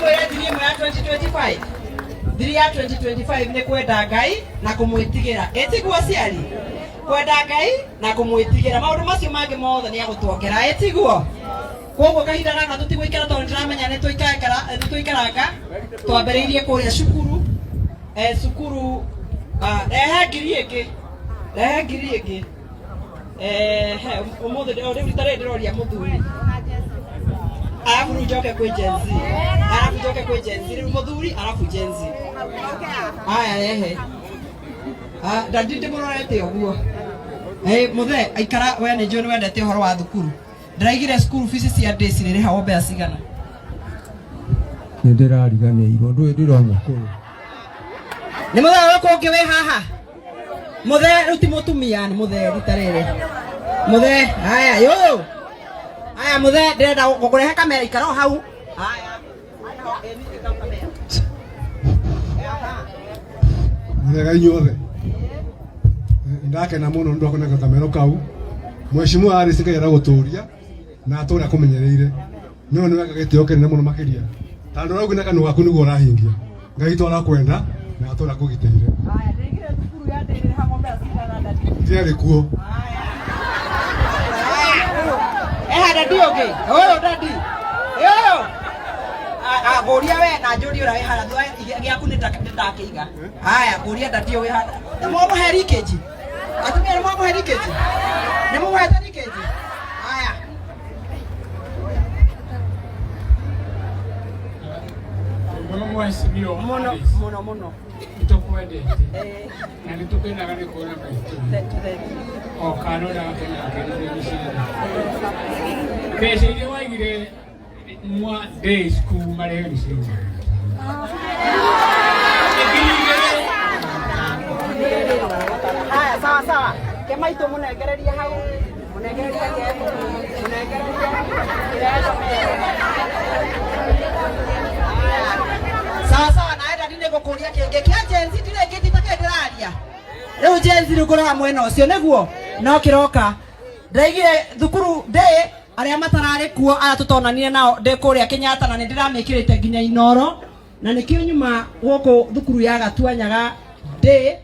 Ndĩmwĩre thiri ĩmwe ya 2025. Thiri ya 2025 nĩ kwenda Ngai na kũmwĩtigĩra. Ĩtiguo aciari? Kwenda Ngai na kũmwĩtigĩra. Maũndũ macio mangĩ mothe nĩ agũtuongera. Ĩtiguo? Koguo kahinda gaka tũtigũikara tondũ nĩndĩramenya nĩ tũikara nĩ tũikaranga. Twambĩrĩirie kũrĩa cukuru. Cukuru rehe ngiri ĩngĩ. Rehe ngiri ĩngĩ. He ũmũthĩ rĩu rita rĩrĩ ndĩroria mũthuri. Arabu rĩu njoke kwĩ Gen Z. Arabu njoke kwĩ Gen Z. Rĩu mũthuri arabu Gen Z. Aya rehe. Ndandi ndĩmũrorete ũguo. Mũthee aikara we nĩ njũĩ nĩ wendete ũhoro wa thukuru. Ndĩraigire school fees cia day cirĩrĩhagwo mbeca cigana? Nĩ ndĩrariganĩirwo ndũĩ ndĩro mũkũrũ. Nĩ mũthee ũrĩkũ ũngĩ wĩ haha? Mũthee rĩu ti mũtumia nĩ mũthee rita rĩrĩ. Mũthee haya yũ. Haya mũthee ndĩrenda gũkũrehe kamera ikara o hau. Haya. Mwega inyuothe ndakena muno ndu akona gakamero kau mheshimiwa Alice Ngai aragũtũria na atũra akũmenyereire no nĩ weka gĩtĩo kĩnene mũno makĩria tondũ ũrauga na kanua gaku nĩguo ũrahingia Ngai witũ arakwenda na atũra akũgitĩire Haya ndĩraigire thukuru ya day ĩrĩhagwo mbeca cigana ndadi? ndiarĩ kuo. Eha dadi ũngĩ ũyũ dadi ũyũ ngũria we na njũrie ũrĩa wĩ haha thutha gĩaku nĩ ndakĩiga. Haya ngũria dadi ũyũ wĩ haha nĩ mwamũhe rikĩnji atumia nĩ mwamũhe rikĩnji nĩ mũmũhete rikĩnji haya. Mũno mheshimiwa Mũno Alice, mũno mũno. nĩtũkwendete na nĩtũkenaga nĩ kuona maitũ o kana ũrĩa gakenaga kenire ciana mbeca iria waigire mwa day school mareheo nĩ ciringi 2,000. Haya, sawa sawa. Kemaitũ mũnengererie hau. Mũnengererie ke. Mũnengererie. Sawa sawa, nawe dadi nĩ ngũkũria kĩngĩ kĩa Gen Z ndirĩkĩtie ta kĩĩ ndĩraria. Rĩu Gen Z rĩu ngũrora mwena ũcio nĩguo no kĩroka. Ndĩraigire thukuru ndĩ arĩa matararĩ kuo arĩa tũtonanire nao ndĩ kũrĩa Kenyatta na nĩ ndĩramĩkĩrĩte nginya Inoro na nĩkĩo nyuma gũkũ thukuru ya Gatuanyaga ndĩ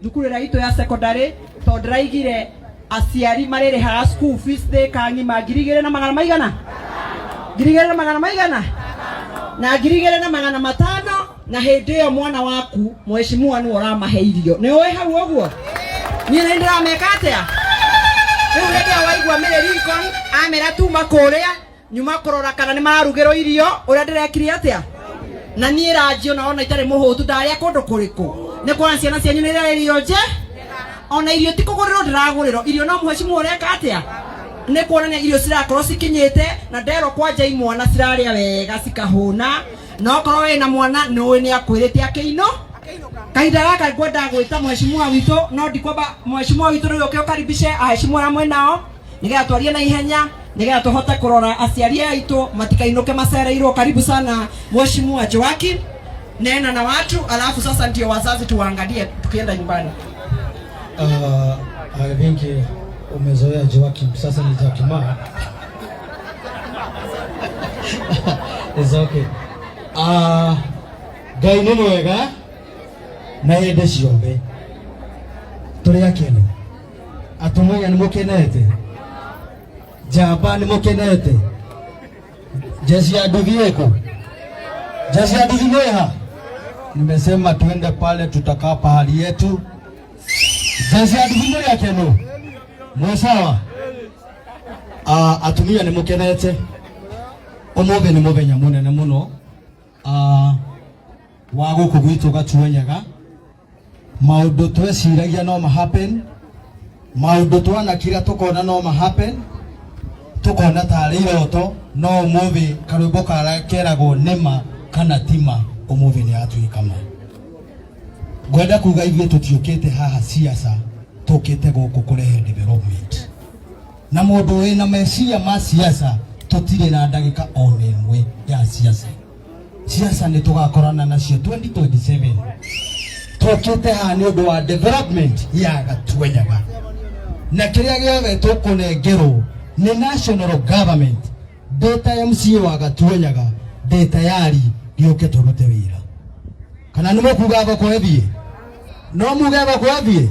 thukuru ĩrĩa itũ ya secondary tondũ ndĩraigire aciari marĩrĩhaga school fees thĩka ng'ima 2,000 na magana maigana 2,000 na magana maigana na 2,500 na hĩndĩ ĩyo mwana waku mheshimiwa nĩwe ũramahe irio nĩ ũĩ hau ũguo niĩ nĩ ndĩrameka atĩa rĩu hĩndĩ ĩyo waigua Mary Lincoln amera tuma kũrĩa nyuma kũrora kana nĩ mararugĩrwo irio ũrĩa ndĩrekire atĩa na niĩ ranjio na ona itarĩ mũhũtu ndarĩa kũndũ kũrĩkũ nĩ kuona ciana cianyu nĩ irarĩa irio nje ona irio ti kũgũrĩrwo ndĩragũrĩrwo irio no mheshimiwa ũreka atĩa nĩ kuonania irio cirakorwo cikinyĩte na nderwo kwanja imwana cirarĩa wega cikahũna na okorwo wĩna mwana nĩ ũĩ nĩ akwĩrĩte akĩino kahinda gaka ngwenda gwĩta mheshimiwa witũ no ndikwamba mheshimiwa witũ rĩu ũke ũkaribishe aheshimiwa arĩa mwĩ nao nĩgetha twarie na ihenya nĩgetha tũhote kũrora aciari aitũ matikainũke macereirwo. Karibu sana Mheshimiwa Joakim, nena na watu alafu sasa ndio wazazi tuwaangalie tukienda nyumbani. I think umezoea Joakim, sasa ni Jakima. It's okay. Ngai nĩ mwega na hĩndĩ ciothe tũrĩ akenu atumia nĩ mũkenete njamba nĩ mũkenete jeshi ya nduthi ĩkũ jeshi ya nduthi nĩ ha nimesema tuende pale tutakaa pahali yetu jeshi ya nduthi mũrĩ akenu mwĩ sawa. Atumia nĩ mũkenete ũmũthĩ nĩ mũthenya mũnene mũno wa gũkũ gwitũ Gatuanyaga maũndũ tweciragia no ma happen maũndũ twanakira tũkona no ma happen tũkona tarĩ iroto no ũmũthĩ karwĩmbo karĩa keragwo nĩma kana tima ũmũthĩ nĩ yatuĩka ma ngwenda kuga ithuĩ tũtiũkĩte haha siasa tũkĩte gũkũ kũrehe development na mũndũ wĩna meciria ma siasa tũtirĩ na ndagĩka ona ĩmwe ya siasa siasa nĩ tũgakorana nacio 2027 tũkĩte haha nĩ ũndũ wa development ya Gatuanyaga na kĩrĩa gĩothe tũkũnengerwo nĩ national government ndĩ ta MCA wa Gatuanyaga ndĩ tayari. Gĩũke tũrute wĩra. Kana nĩ mũkuga thoko ĩthiĩ? No muge thoko ĩthiĩ?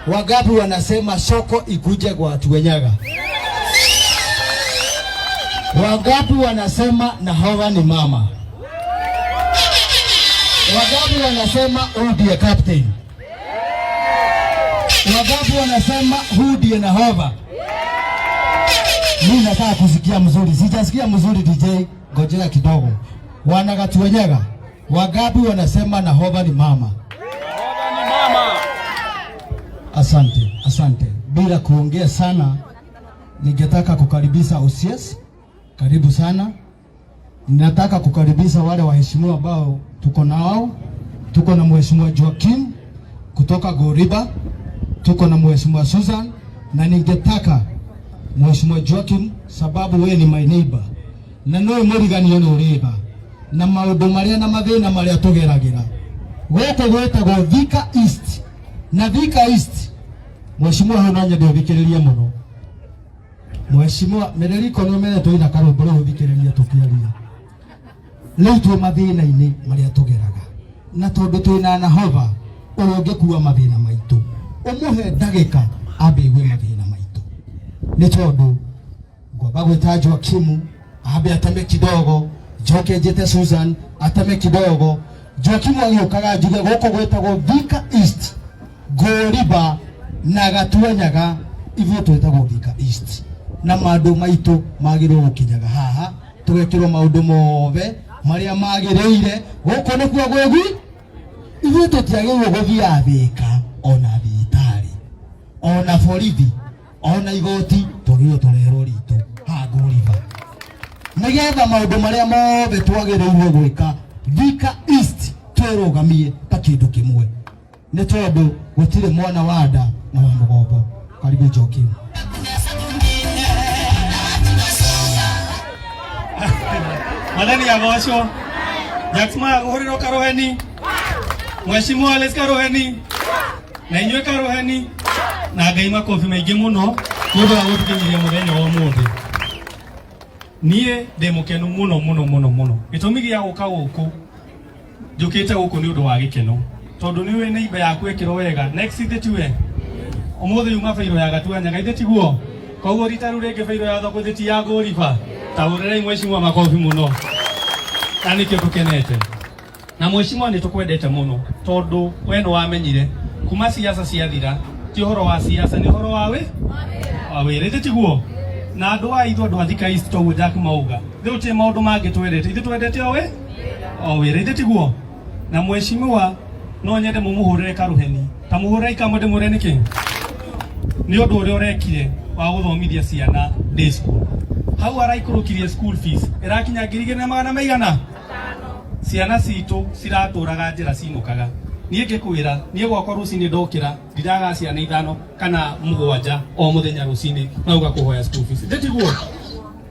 Wangapi wanasema soko ikuje kwa Gatuanyaga? Wangapi wanasema Nahodha ni mama? Wangapi wanasema huyu ndiye captain? Wangapi wanasema huyu ndiye nahodha? Mimi nataka kusikia mzuri, sijasikia mzuri DJ, ngojea kidogo. Wanagatuanyaga, wangapi wanasema nahodha ni mama? Asante, asante. Bila kuongea sana, ningetaka kukaribisha OCS. Karibu sana. Ninataka kukaribisha wale waheshimiwa ambao tuko nao. Tuko na Mheshimiwa Joaquim kutoka Goriba, tuko na Mheshimiwa Susan, na ningetaka Mheshimiwa Joaquim, sababu we ni my neighbor na no mũriganio nĩ ũrĩba na maũndũ marĩa na mathĩna marĩa tũgeragĩra gũkũ gwĩtagwo Thika East na Thika East. Mheshimiwa, hau no nyende ũthikĩrĩrie mũno. Mheshimiwa Mereriko nĩ ũmeretwo ina karwĩmbo rĩu ũthikĩrĩrie tũkĩaria. Rĩu twĩ mathĩna-inĩ marĩa tũgeraga, na tondũ twĩna nahodha ũrĩa ũngĩkua mathĩna maitũ, ũmũhe ndagĩka ambe igue mathĩna maitũ, nĩ tondũ ngwamba gwĩta Joakimu ambe ateme kidogo, njoke njĩte Susan ateme kidogo. Joakimu agĩũkaga njuge gũkũ gwĩtagwo Thika East, Ngũriba na Gatuanyaga, ithuĩ twĩtagwo Thika East, na maũndũ maitũ magĩrĩirwo gũkinyaga haha, tũgekĩrwo maũndũ mothe marĩa magĩrĩire. Gũkũ nĩkuo gwĩgwi ithuĩ tũtiagĩrĩirwo gũthiaga Thika, ona thibitarĩ, ona borithi, ona igoti, twagĩrĩirwo tũreherwo ritũ haha Ngũriba, nĩgetha maũndũ marĩa mothe twagĩrĩirwo gwĩka Thika East twĩrũgamie ta kĩndũ kĩmwe, nĩ tondũ gũtirĩ mwana wa nda na wa mũgongo. Karibu Joakim. Mwathani agocwo. Jackman agũhũrĩrwo karuheni. Mheshimiwa Alice karuheni na inyuĩ karuheni na Ngai makobi maingĩ mũno nĩ ũndũ wa gũtũkinyĩria mũthenya wa ũmũthĩ. Niĩ ndĩ mũkenu mũno mũno mũno mũno. Gĩtũmi gĩa gũka gũkũ, njũkĩte gũkũ nĩ ũndũ wa gĩkeno, tondũ nĩ ũĩ neighbor yaku ĩkĩrwo wega next ithe tiwe ũmũthĩ yuma bairo ya Gatuanyaga, ithe tiguo? Koguo rita rĩu rĩngĩ bairo ya thoko ithe ti ya Ngũriba. Ta hũrĩrai mheshimiwa makobi mũno, na nĩkĩo tũkenete. Na mheshimiwa, nĩ tũkwendete mũno, tondũ we nĩ wamenyire kuma siasa ciathira ti ũhoro wa siasa, nĩ ũhoro wa wĩ wa wĩra, ithe tiguo? Na andũ a ithu, andũ a Thika East, toguo Jack mauga, rĩu ti maũndũ mangĩ twendete, ithuĩ twendete o wĩ o wĩra, ithe tiguo? Na mheshimiwa no nyende mũmũhũrĩre karuheni, ta mũhũrĩre ikamwe ndĩmwĩre nĩkĩ, nĩ ũndũ ũrĩa ũrekire wa gũthomithia ciana day school. Hau araikũrũkirie school fees ĩrakinya 2,000 na maigana. Ciana citũ ciratũraga njĩra cinũkaga. Niĩ ngĩkwĩra, niĩ gwakwa rũcinĩ ndokĩra ndiraga ciana 5 kana 7 o mũthenya rũcinĩ mauga kũhoya school fees, ndĩtiguo?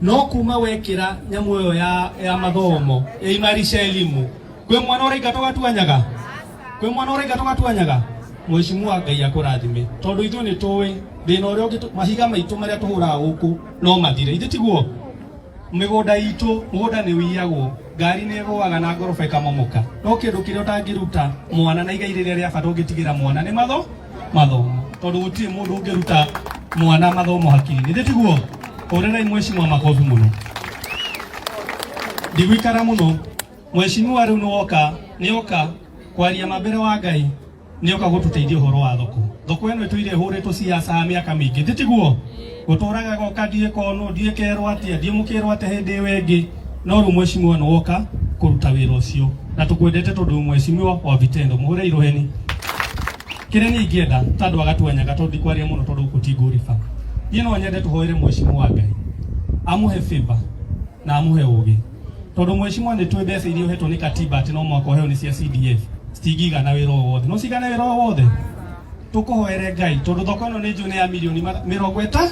No kuma wekĩra nyamũ ĩyo ya mathomo ya imarisha elimu, kwĩ mwana ũraingatwo Gatuanyaga? Kwĩ mwana ũraingatwo Gatuanyaga? Mheshimiwa, Ngai akũrathime, tondũ ithuĩ nĩ tũĩ thĩna ũrĩa ũngĩ mahiga maitũ marĩa tũhũraga gũkũ no mathire, ithuĩ tiguo? Mĩgũnda itũ, mũgũnda nĩ ũiyagwo, ngari nĩ ĩgũaga na ngoroba ĩkamomoka, no kĩndũ kĩrĩa ũtangĩruta mwana na igai rĩrĩa rĩa bata ũngĩtigĩra mwana nĩ mathomo, tondũ gũtirĩ mũndũ ũngĩruta mwana mathomo hakiri-inĩ, ithuĩ tiguo? Hũrĩrai mheshimiwa makobi mũno. Ndigũikara mũno. Mheshimiwa, rĩu nĩ woka, nĩ oka kwaria ma mbere wa Ngai, nĩ oka gũtũteithia ũhoro wa thoko. Thoko ĩno ĩtũire ĩhũrĩtwo siasa mĩaka mĩingĩ, thĩ tiguo? Gũtũraga goka ndiĩ konwo, ndiĩ kerwo atĩa, ndiĩ mũkĩrwo atĩa hĩndĩ ĩyo ĩngĩ, no rĩu mheshimiwa nĩ woka kũruta wĩra ũcio, na tũkwendete tondũ mheshimiwa wa vitendo. Mũhũre iroheni. Kĩrĩa niĩ ingĩenda ta andũ a Gatuanyaga, tondũ ndikwaria mũno tondũ gũkũ ti Ngũriba, niĩ no nyende tũhoere mheshimiwa Ngai amũhe favor na amũhe ũgĩ, tondũ mheshimiwa, nĩ tũĩ mbeca iria ũhetwo nĩ katiba atĩ no mwaka ũheo nĩ cia CDF, citingĩigana wĩra o wothe, no cigane wĩra o wothe. Tũkũhoere Ngai, tondũ thoko ĩno nĩ njũĩ nĩ ya mirioni 50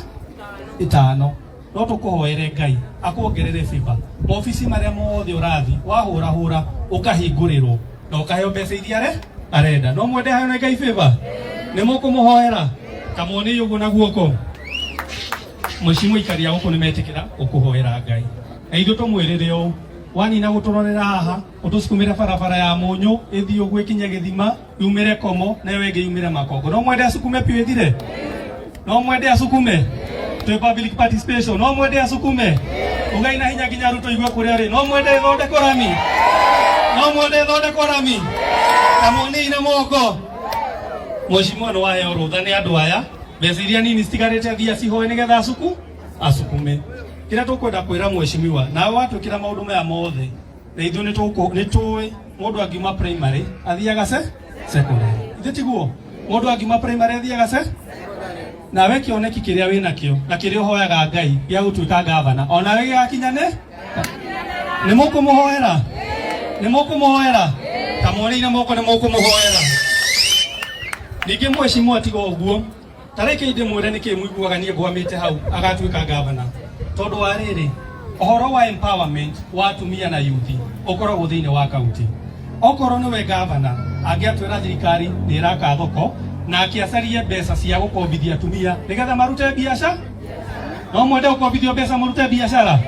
no tũkũhoere Ngai akuongerere favor maobici marĩa mothe ũrathi wahũrahũra, ũkahingũrĩrwo na ũkaheo mbeca iria arenda. No mwende heo nĩ Ngai favor? Nĩ mũkũmũhoera? Kamwonei ũguo na guoko. Mheshimiwa, ikaria gũkũ nĩ metĩkĩra ũkũhoera Ngai, na ithuĩ tũmwĩrĩre ũũ. Wanina gũtũrorera haha, ũtũsukumĩre barabara ya Mũnyũ ĩthiĩ ũguo ĩkinye gĩthima, yumĩre Komo, na ĩyo ĩngĩ yumĩre Makongo. No mwende asukume piũ ĩthire? No mwende asukume? Twĩ public participation. No mwende asukume? Ugai na hinya nginya Ruto igue kũrĩa arĩ. No mwende ĩthondekwo rami? No mwende ĩthondekwo rami? Kamoni na moko. Mheshimiwa nĩ waheo rũtha nĩ andũ aya, mbeca iria nini citigarĩte athiĩ acihoe nĩgetha asuku asukume. Kĩrĩa tũkwenda kwĩra mheshimiwa, nawe watwĩkĩra maũndũ maya mothe, na ithuĩ nĩ tũĩ mũndũ angiuma primary athiaga se secondary. Ithuĩ tiguo? Mũndũ angiuma primary athiaga se nawe kĩoneki kĩrĩa wĩ nakĩo na kĩrĩa ũhoyaga Ngai gĩa gũtuĩka gavana onawe gĩgakinyane. Nĩ mũkũmũhoera? Nĩ mũkũmũhoera? Ta muoneire moko, nĩ mũkũmũhoera? Ningĩ mheshimiwa, tiga ũguo, ta reke ndĩmwĩre nĩkĩ mũiguaga niĩ ngwamĩte hau agatuĩka gavana, tondũ wa rĩrĩ, ũhoro wa empowerment wa atumia na yuthi ũkoragwo thĩinĩ wa kaunti. Okorwo nĩwe gavana, angĩatwĩra thirikari nĩ ĩraka thoko nake acarie mbeca cia gũkombithia atumia nĩgetha marute biacara. No mwende gũkombithio mbeca mũrute biacara?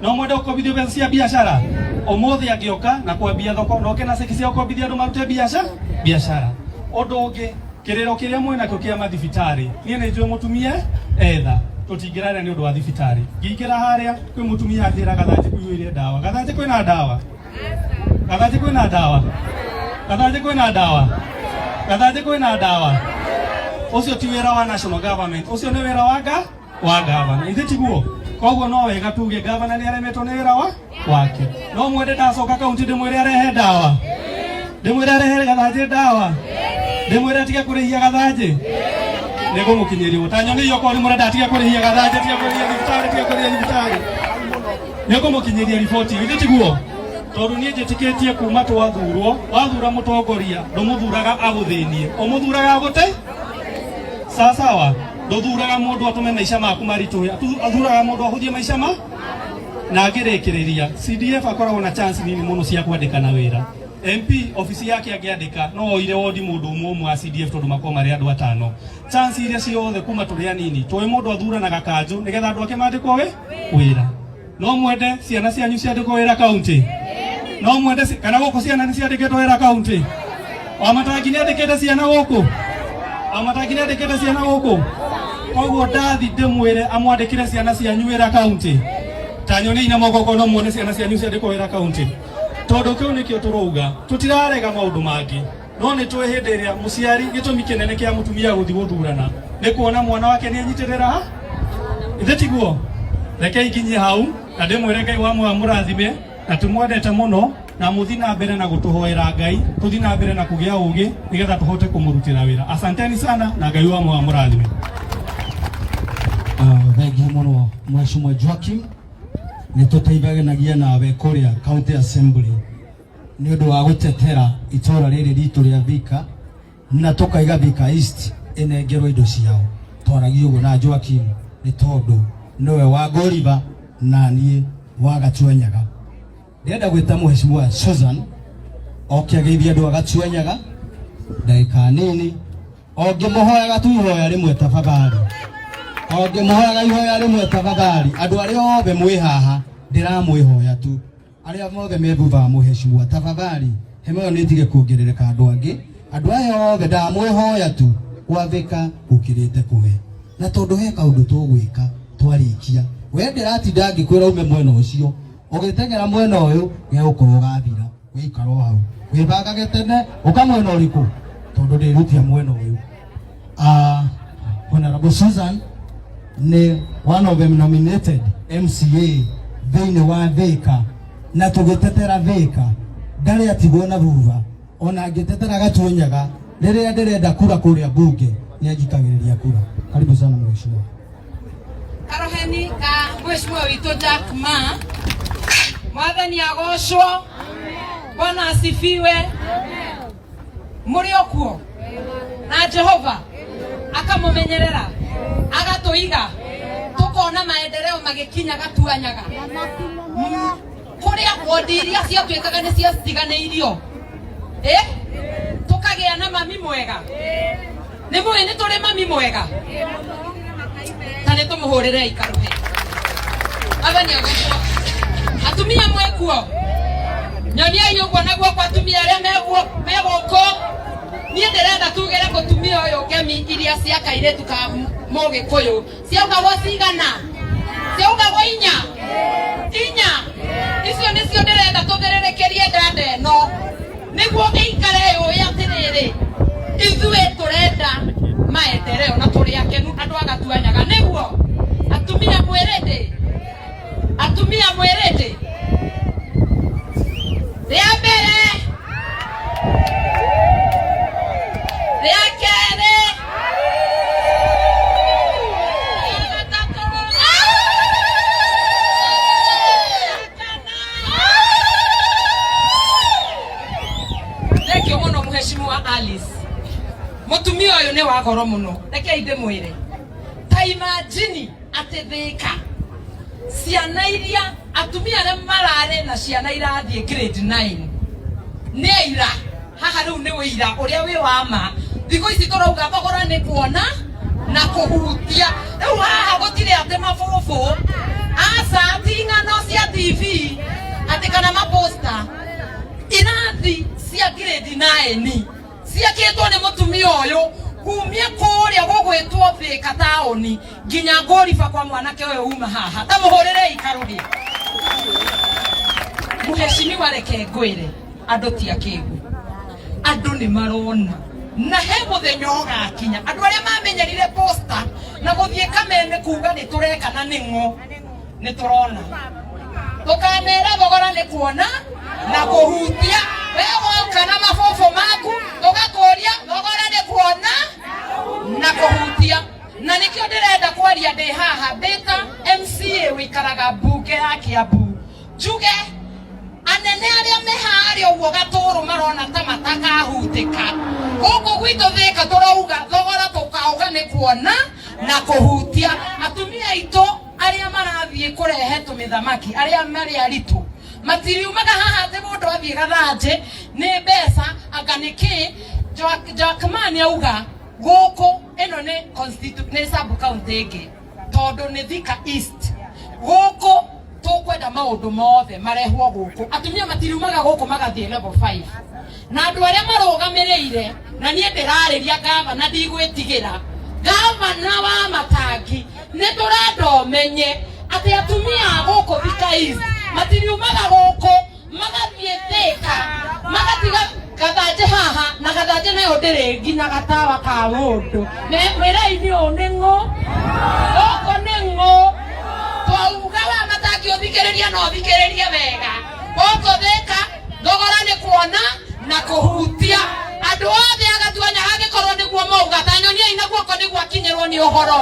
No mwende gũkombithio mbeca cia biacara? Ũmũthĩ angĩoka na kwambia thoko na oke na ceki cia gũkombithia andũ marute biacara biacara. Ũndũ ũngĩ, kĩrĩro kĩrĩa mwĩnakĩo kĩa mathibitarĩ, niĩ nĩ njũĩ mũtumia etha tũtingĩraria nĩ ũndũ wa thibitarĩ. Ngĩingĩra harĩa kwĩ mũtumia anjĩra Gathanjĩ kũiyũire ndawa. Gathanjĩ kwĩna ndawa? Gathanjĩ kwĩna ndawa? Gathanjĩ kwĩna ndawa? Gathanjĩ kwĩna ndawa? Ũcio ti wĩra wa national government, ũcio nĩ wĩra wa ga wa gavana. Ithe tiguo? Koguo no wega tuge gavana nĩ aremetwo nĩ wĩra wa wake. No mwende ndacoka kaunti ndĩmwĩre arehe ndawa? Ndĩmwĩre arehe Gathanjĩ ndawa? Ndĩmwĩre atige kũrĩhia Gathanjĩ? Nĩ ngũmũkinyĩria ũguo. Ta nyoni okorwo nĩ mũrenda atige kũrĩhia Gathanjĩ, atige kũrĩhia thibitarĩ, atige kũrĩhia thibitarĩ, nĩ ngũmũkinyĩria riboti ĩyo. Ithe tiguo? Tondũ niĩ njĩtĩkĩtie kuma twathurwo, wathura mũtongoria ndũmũthuraga agũthĩnie, ũmũthuraga agũte sawa sawa. Ndũthuraga mũndũ atũme maica maku maritũhe, athuraga mũndũ ahũthie maica ma na ngĩrĩkĩrĩria. CDF akoragwo na chance nini mũno cia kwandĩkana wĩra. MP ofici yake angĩandĩka no oire wondi mũndũ ũmwe ũmwe wa CDF, tondũ makorwo marĩ andũ atano. Chance iria ciothe kuma tũrĩ anini tũĩ mũndũ athuranaga kanjũ nĩgetha andũ ake mandĩkwo wĩra. No mwende ciana cianyu ciandĩkwo wĩra kaunti? No mwende kana gũkũ ciana nĩ ciandĩkĩtwo wĩra kaunti? Wamatangi nĩ andĩkĩte ciana gũkũ? Wamatangi nĩ andĩkĩte ciana gũkũ? Koguo ndathi ndĩmwĩre amwandĩkĩre ciana cianyu wĩra kaunti. Ta nyoni ina moko no muone ciana cianyu ciandĩkwo wĩra kaunti, tondũ kĩu nĩkĩo tũrauga. Tũtirarega maũndũ mangĩ, no nĩ tũĩ hĩndĩ ĩrĩa mũciari, gĩtũmi kĩnene kĩa mũtumia gũthiĩ gũthurana nĩ kuona mwana wake nĩ anyitĩrĩra. Ithe tiguo? Reke nginyie hau na ndĩmwĩre Ngai wa muoyo mũrathime na tũmwendete mũno, na mũthi na mbere na gũtũhoera Ngai tũthi na mbere na kũgĩa ũgĩ nĩgetha tũhote kũmũrutĩra wĩra. Asanteni sana na Ngai wa muoyo mũrathime. Thengiũ mũno Mheshimiwa Joaquim, nĩ tũteithanagia nawe kũrĩa County Assembly nĩ ũndũ wa gũtetera itũra rĩrĩ ritũ rĩa Thika, na tũkaiga Thika East ĩnengerwo indo ciao. Twaragia ũguo na Joaquim nĩ tondũ nĩwe wa Ngoriba na niĩ wa Gatuanyaga. Ndĩrenda gwĩta Mheshimiwa Susan oke ageithie andũ a Gatuanyaga ndagĩka nini. O ngĩmũhoyaga tu ihoya rĩmwe tafadhali, o ngĩmũhoyaga ihoya rĩmwe tafadhali, andũ arĩa othe mwĩ haha ndĩramwĩhoya tu, arĩa mothe me thutha wa mũheshimiwa, tafadhali hema ĩyo nĩ ĩtige kuongerereka andũ angĩ. Andũ aya othe ndamwĩhoya tu, gwathĩka gũkĩrĩte kũhe, na tondũ he kaũndũ tũgwĩka twarĩkia, we ndĩratinda ngĩkwĩra ume mwena ũcio ũgĩteng'era mwena ũyũ, gegũkorwo gathira. Wĩikara o hau wĩbangage tene ũka mwena ũrĩkũ, tondũ ndĩrutia mwena ũyũ. Honorable Susan nĩ one of them nominated MCA thĩinĩ wa Thika, na tũgĩtetera Thika ndarĩ atigwo na thutha. Ona ngĩtetera Gatuanyaga rĩrĩa ndĩrenda kura kũrĩa mbunge nĩ anjikagĩrĩria kura. Karibu sana mheshimiwa. Karoheni ka mheshimiwa witũ Jack Ma. Mwathani agocwo. Bwana asifiwe. Mũrĩ o kuo na Jehova akamumenyerera, agatũiga, tukona maendeleo magĩkinya Gatuanyaga kũrĩa wondi iria ciatuĩkaga nĩ ciatiganĩirio, tukagĩa na mami mwega. Nĩ mũĩ nĩ tũrĩ mami mwega, ta nĩ tũmũhũrĩre ikaruhe. Mwathani agocwo. Atumia mwĩkuo, nyoniai ũguo na guoko atumia arĩa megũkũ. Niĩ ndĩrenda tugĩre mũtumia ũyũ ngemi iria cia kairĩtu ka mũgĩkũyũ. Ciaugagwo cigana? Ciaugagwo inya? Inya. Icio nĩcio ndĩrenda tũthĩrĩrĩkĩrie ndanda ĩno nĩguo ĩikare yũĩ atĩrĩrĩ, ithuĩ tũrenda maendeleo na tũrĩ akenu andũ a Gatuanyaga. Nĩguo atumia mwĩrĩndĩ, atumia mwĩrĩndĩ. Rĩa mbere, rĩa kerĩ, rĩa gatatũ, rĩa kana. Thengio mũno mũheshimiwa Alice. Mũtumia ũyũ nĩ wa goro mũno, rekei ndĩmwĩre. Ta imagine atĩ Thĩka ciana iria atumia arĩa mararĩ na ciana irathiĩ grade 9 nĩ aira haha rĩu nĩ ũira ũrĩa wĩ wa ma. Thikũ ici tũrauga thogora nĩ kuona na kũhutia. Rĩu haha gũtirĩ atĩ mabũbũ, aca, ti ng'ano cia TV atĩ kana maposta. Irathi cia grade 9 ciakĩtwo nĩ mũtumia ũyũ kumia kũrĩa gũgwĩtwo Thĩka taũni nginya ngũriba kwa mwanake ũyũ uma haha. Ta mũhũrĩrei karũhĩ. Mũheshimiwa, reke ngwĩre, andũ ti akĩgu, andũ nĩ marona, na he mũthenya ũgakinya andũ arĩa mamenyerire posta na gũthiĩ kameme kuga nĩ tũreka na nĩ ng'o, nĩ tũrona. Tũkamera thogora nĩ kuona na kũhutia. We woka na mabũbũ maku tũgakũria thogora nĩ kuona na kũhutia. Na nĩkĩo ndĩrenda kwaria ndĩ haha ndĩ ta MCA wĩikaraga mbunge ya Kiambu, njuge anene arĩa me harĩa ũguo gatũrũ marona ta matakahutĩka. Gũkũ gwitũ Thĩka tũrauga thogora tũkauga nĩ kuona na kũhutia. Atumia aitũ arĩa marathiĩ kũrehe tũmĩthamaki, arĩa marĩ aritũ, matiriumaga haha atĩ mũndũ athiĩ gathanjĩ nĩ mbeca anga nĩ kĩ. Jack Ma nĩ auga gũkũ ĩno nĩ nĩ sub county ĩngĩ tondũ nĩ Thika East. Gũkũ tũkwenda maũndũ mothe marehwo gũkũ. Atumia matiriumaga gũkũ magathiĩ level 5. Na andũ arĩa marũgamĩrĩire, na niĩ ndĩrarĩria gavana, ndigwĩtigĩra gavana wa Matangi, nĩ tũrenda ũmenye atĩ atumia a gũkũ Thika East matiriumaga gũkũ magathiĩ Thika, magatiga gathanjĩ haha, na gathanjĩ nayo ndĩrĩ nginya gatawa ka mũndũ. Mwĩrei nĩ ũũ nĩ ng'ũ, gũkũ nĩ ng'ũ. Twauga wa Matangi ũthikĩrĩrie na ũthikĩrĩrie wega. Gũkũ Thika thogora nĩ kuona na kũhutia. Andũ othe a Gatuanyaga angĩkorwo nĩguo mauga, ta nyoniai na guoko nĩguo akinyĩrwo nĩ ũhoro.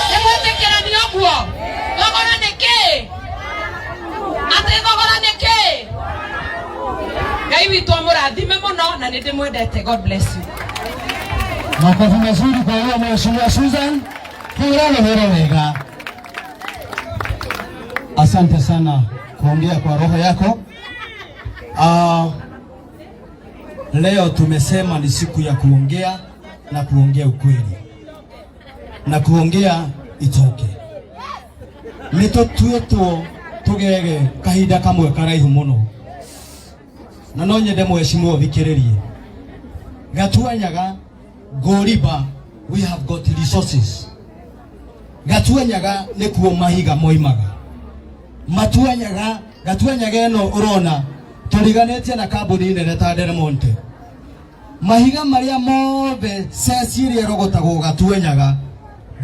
Nĩ mwĩtĩkĩrania ũguo? Thogora nĩ kĩ? Atĩ thogora nĩ kĩ? Ngai witũ amũrathime mũno na nĩ ndĩmwendete. God bless you. Makofi mazuri kwa huyo Mheshimiwa Susan. Hurani hura wega. Asante sana kuongea kwa roho yako. Leo tumesema ni siku ya kuongea na kuongea ukweli na kuongea itoke. Nĩtũtuĩtwo tũgege kahinda kamwe karaihu mũno, na no nyende mheshimiwa ũthikĩrĩrie. Gatuanyaga Ngũriba, we have got resources. Gatuanyaga nĩkuo mahiga moimaga. Matuanyaga, Gatuanyaga ĩno ũrona tũriganĩtie na kambuni nene ta Del Monte. Mahiga marĩa mothe ceci ĩrĩa ĩrogotagwo Gatuanyaga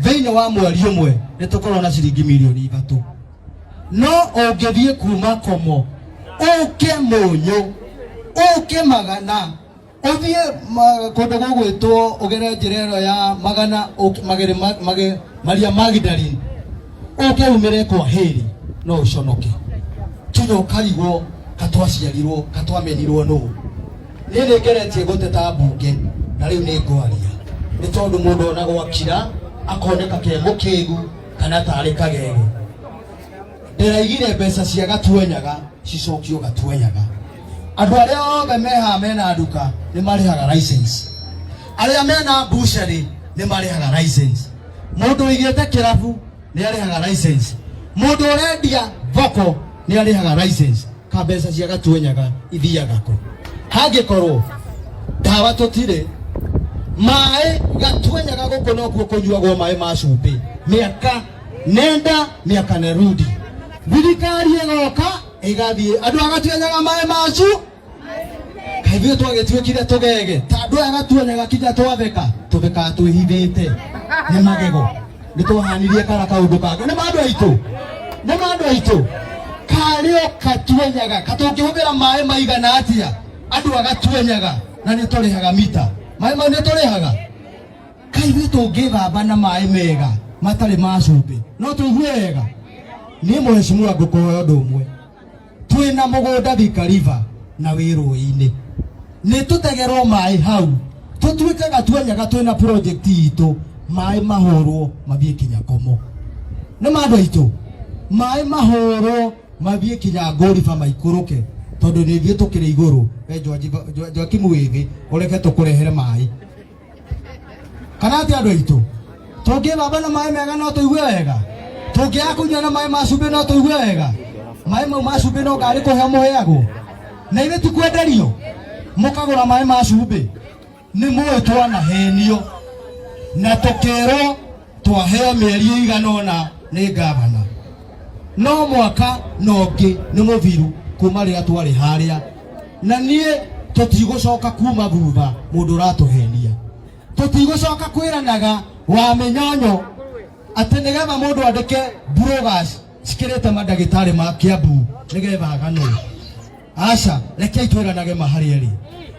thĩinĩ wa mweri ũmwe nĩ tũkorwo na ciringi mirioni 3. No ũngĩthiĩ kuma Komo ũke Mũnyũ ũke Magana ũthiĩ kũndũ gũgwĩtwo ũgere njĩra ĩno ya Magana ũke, magere, mage, Maria Magdalene ũke umĩre kwa Heri no ũconoke. Kinya ũkarigwo katwaciarirwo katwamenirwo nũ. Niĩ nĩ ngeretie gũteta mbunge na rĩu nĩ ngwaria nĩ tondũ mũndũ ona gwakira akoneka ke mũkĩgu kana tarĩ kagego. Ndĩraigire mbeca cia Gatuanyaga cicokio Gatuanyaga. Andũ arĩa othe mehaha mena nduka nĩ marĩhaga license, arĩa mena mbucari nĩ marĩhaga license, mũndũ ũigĩte kĩrabu nĩ arĩhaga license, mũndũ ũrendia Thoko nĩ arĩhaga license ka mbeca cia Gatuenyaga ithiaga kũ? Hangĩkorwo ndawa tũtirĩ, maĩ Gatuenyaga gũkũ nokuo kũnyuagwo maĩ ma cumbĩ mĩaka nenda mĩaka nerudi, thirikari ĩgoka ĩgathiĩ andũ a Gatuenyaga maĩ ma cumbĩ. Kaĩ ithuĩ twagĩtuĩkire tũgege ta andũ aya Gatuenyaga kinya twatheka tũthekaga twĩhithĩte nĩ magego nĩ twahanirie kara kaũndũ kangĩ nĩ ma andũ aitũ nĩ ma andũ aitũ karĩ o Gatuenyaga katũngĩhũthĩra maĩ maigana atĩa andũ a Gatuenyaga na nĩ tũrĩhaga mita maĩ mau nĩ tũrĩhaga kaĩ ithuĩ tũngĩthamba na maĩ mega matarĩ ma cumbĩ no tũigue wega. Niĩ mũhecimiwa ngũkũhoya ũndũ ũmwe, twĩna mũgũnda Thika River na wĩ rũĩ-inĩ, nĩ tũtegerwo maĩ hau tũtuĩke Gatuenyaga twĩna project itũ, maĩ mahũrwo mathiĩ kinya Komo. Nĩ ma andũ aitũ, maĩ mahũrwo mathiĩ kinya Ngũriba maikũrũke, tondũ nĩ ithuĩ tũkĩrĩ igũrũ. We Joakimu wĩ thĩ, ũreke tũkũrehere maĩ kana atĩ andũ aitũ tũngĩthamba na maĩ mega no tũigue wega, tũngĩaga kũnyua na maĩ ma cumbĩ no tũigue wega. Maĩ mau ma cumbĩ no ngarĩ kũheo mũheagwo na ithuĩ ti kwenderio mũkagũra maĩ ma cumbĩ. Nĩ mũĩ twanahenio na tũkerwo twaheo mĩeri ĩigana ũna nĩ ngavana, no mwaka na ũngĩ nĩ mũthiru kuma rĩrĩa twarĩ harĩa, na niĩ tũtigũcoka kuma thutha mũndũ ũratũhenia, tũtigũcoka kwĩranaga wa mĩnyonyo atĩ nĩgetha mũndũ andĩke bloggers cikĩrĩte mandagĩtarĩ ma Kiambu nĩgetha aganwo. Aca, rekei twĩranage ma harĩa ĩrĩ.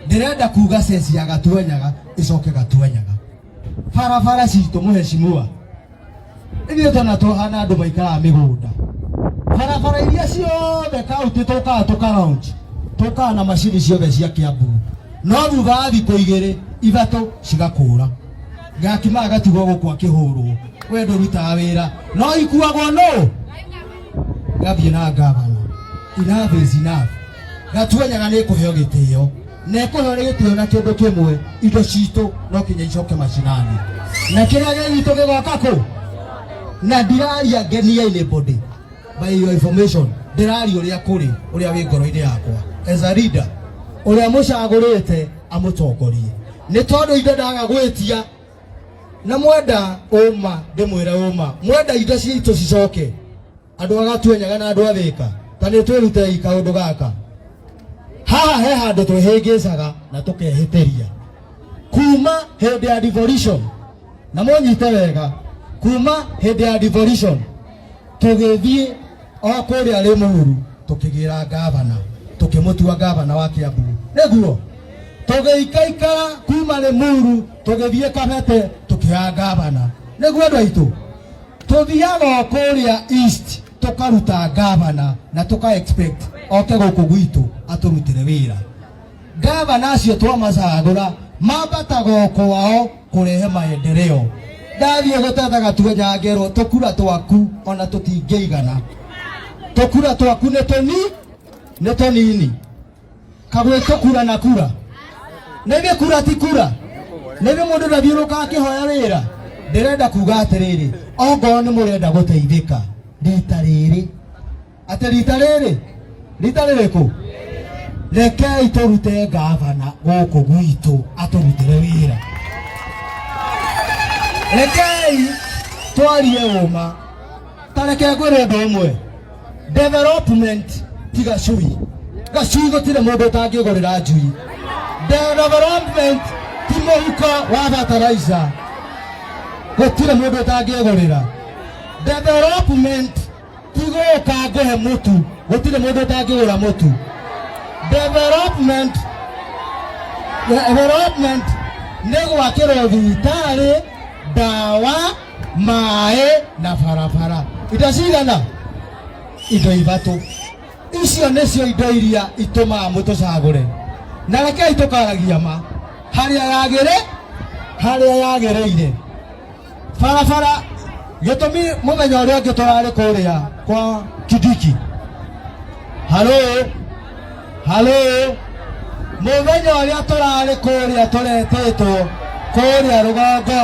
Ndĩrenda kuga ceci ya Gatuanyaga ĩcoke Gatuanyaga. Barabara citũ mũheshimiwa, ithuĩ twana tũhana andũ maikaraga mĩgũnda. Barabara iria ciothe kaunti tũkaga tũka launch, tũkaga na macini ciothe cia Kiambu, no thutha wa thikũ igĩrĩ ithatũ cigakũra. Gakima agatigwo gũkũ akĩhũrwo, we ndũrutaga wĩra, no ikuagwo nũ? Gathiĩ na ngavana. Enough is enough. Gatuanyaga nĩ ĩkũheo gĩtĩo na ĩkũheo nĩ gĩtĩo na kĩndũ kĩmwe, indo citũ no kinya icoke macinani na kĩrĩa gĩ gitũ gĩgoka kũ. Na ndiraria ngenia anybody, by your information, ndĩraria ũrĩa kũrĩ, ũrĩa wĩ ngoro-inĩ yakwa as a leader ũrĩa mũcagũrĩte amũtongorie, nĩ tondũ indo ndaga gwĩtia na mwenda ũma ndĩmwĩre ũma, mwenda indo citũ cicoke andũ a Gatuanyaga na andũ a Thĩka, ta nĩ twĩrutei kaũndũ gaka haha. He handũ twĩhĩngĩcaga na tũkehĩtĩria kuma hĩndĩ ya devolution, na mũnyite wega, kuma hĩndĩ ya devolution tũgĩthiĩ o kũrĩa Limuru tũkĩgĩra ngavana, tũkĩmũtua ngavana wa Kiambu, nĩguo tũgĩikaikara kuma Limuru tũgĩthiĩ Kabete tũkĩoya ngavana, nĩguo andũ aitũ tũthiaga o kũrĩa East tũkaruta ngavana na tũka expect oke gũkũ gwitũ atũrutĩre wĩra. Ngavana acio twamacagũra mambataga o kwao kũrehe maendeleo. Ndathiĩ gũtetha Gatuanya ngerwo tũkura twaku ona tũtingĩigana, tũkura twaku nĩ tũni nĩ tũnini, kagwĩ tũkura na kura na ithuĩ kura ti kura, na ithuĩ mũndũ ndathiũrũrũkaga akĩhoya wĩra. Ndĩrenda kuga atĩrĩrĩ, ongorwo nĩ mũrenda gũteithĩka rita rĩrĩ, atĩ rita rĩrĩ, rita rĩrĩkũ, rekei tũrute ngavana gũkũ gwitũ atũrutĩre wĩra. Rekei twarie ũma, ta reke ngwĩre ũndũ ũmwe, development ti gacui, gacui gũtirĩ mũndũ ũtangĩgũrĩra njui. Development ti mũhuko wa fertilizer, gũtirĩ mũndũ ũtangĩgũrĩra. Development ti gũka ngũhe mũtu, gũtirĩ mũndũ ũtangĩgũra mũtu. Development nĩ gwakĩrwo thibitarĩ, ndawa, maĩ na barabara. Indo cigana? Indo ithatũ icio nĩcio indo iria itũmaga mũtũcagũre. Na rekei tũkaragia ma harĩa yagĩrĩ harĩa yagĩrĩire. Barabara gĩtũmi mũthenya ũrĩa ũngĩ tũrarĩ kũrĩa kwa Kindiki, halo halo, mũthenya ũrĩa tũrarĩ kũrĩa tũretĩtwo kũrĩa rũgongo,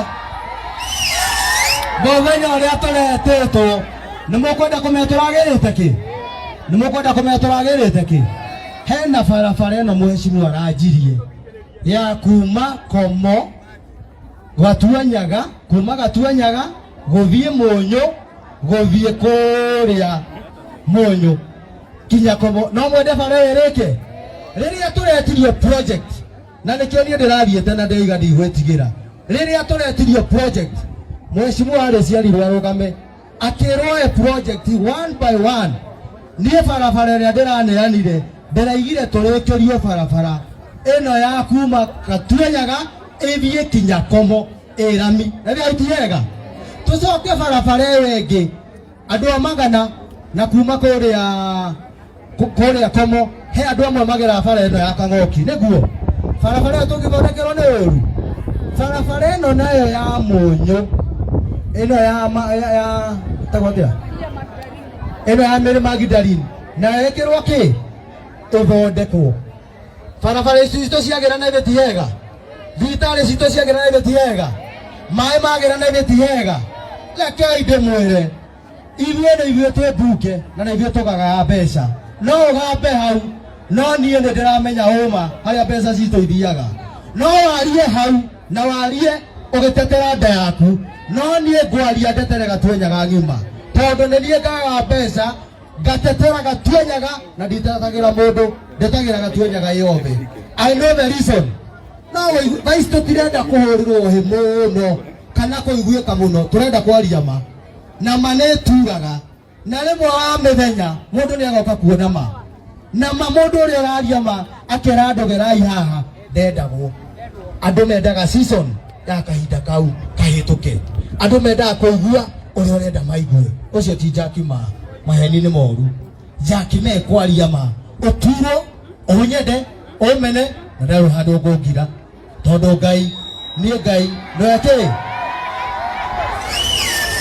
mũthenya ũrĩa tũretĩtwo, nĩ mũkwenda kũmenya tũragĩrĩte kĩ? Nĩ mũkwenda kũmenya tũragĩrĩte kĩ? Hena barabara ĩno mheshimiwa aranjirie ya kuma Komo Gatuanyaga, kuma Gatuanyaga gũthiĩ Mũnyũ, gũthiĩ kũrĩa Mũnyũ kinya Komo. No mwende bara ĩyo ĩrĩke? Rĩrĩa tũretirio project, na nĩkĩo niĩ ndĩrathiĩte na ndĩiga ndigwĩtigĩra. Rĩrĩa tũretirio project, mheshimiwa arĩciarirwo arũgame akĩrwo e project one by one. Niĩ barabara ĩrĩa ndĩraneanire ndĩraigire tũrĩkĩrio barabara ĩno ya kuma Gatuanyaga ĩthiĩ kinya Komo ĩrami na nĩ ti wega. Tũcoke barabara ĩyo ĩngĩ andũ a Magana na kuma kũrĩa kũrĩa Komo he andũ amwe mageraga bara ĩno ya Kang'oki, nĩguo barabara ĩyo tũngĩthondekerwo nĩ ũru. Barabara ĩno nayo ya Mũnyũ ĩno ya ma- ya ya ĩtagwo atĩa, ĩno ya Mary Magdalene nayo ĩkĩrwo kĩ ĩthondekwo. Barabara ici citũ ciagĩra na ithe ti hega, thibitarĩ citũ ciagĩra na ithe ti hega, maĩ magĩra na ithe ti hega. Rekei ndĩmwĩre, ithuĩ nĩ ithuĩ twĩ mbunge na nĩ ithuĩ tũgagaga mbeca, no ũgambe hau, no niĩ nĩ ndĩramenya ũma harĩa mbeca citũ ithiaga. No warie hau na warie ũgĩtetera nda yaku, no niĩ ngwaria ndetere Gatuanyaga ng'ima, tondũ nĩ niĩ ngagaga mbeca ngatetera Gatuanyaga na nditetagĩra mũndũ, ndetagĩra Gatuanyaga yothe. I know the reason. No wĩigu- thaa ici tũtirenda kũhũrĩrwo hĩ mũno kana kũiguĩka mũno, tũrenda kwaria ma, na ma nĩ turaga, na rĩmwe wa mĩthenya mũndũ nĩ agoka kuona ma, na ma mũndũ ũrĩa ũraria ma akera andũ gerai haha ndendagwo. Andũ mendaga season ya kahinda kau kahĩtũke, andũ mendaga kũigua ũrĩa ũrenda maigue. Ũcio ti Jackie Ma, maheni nĩ moru. Jackie me kwaria ma, ũturwo ũnyende ũmene na ndarĩ handũ ngũngira, tondũ Ngai niĩ Ngai nĩwe kĩ.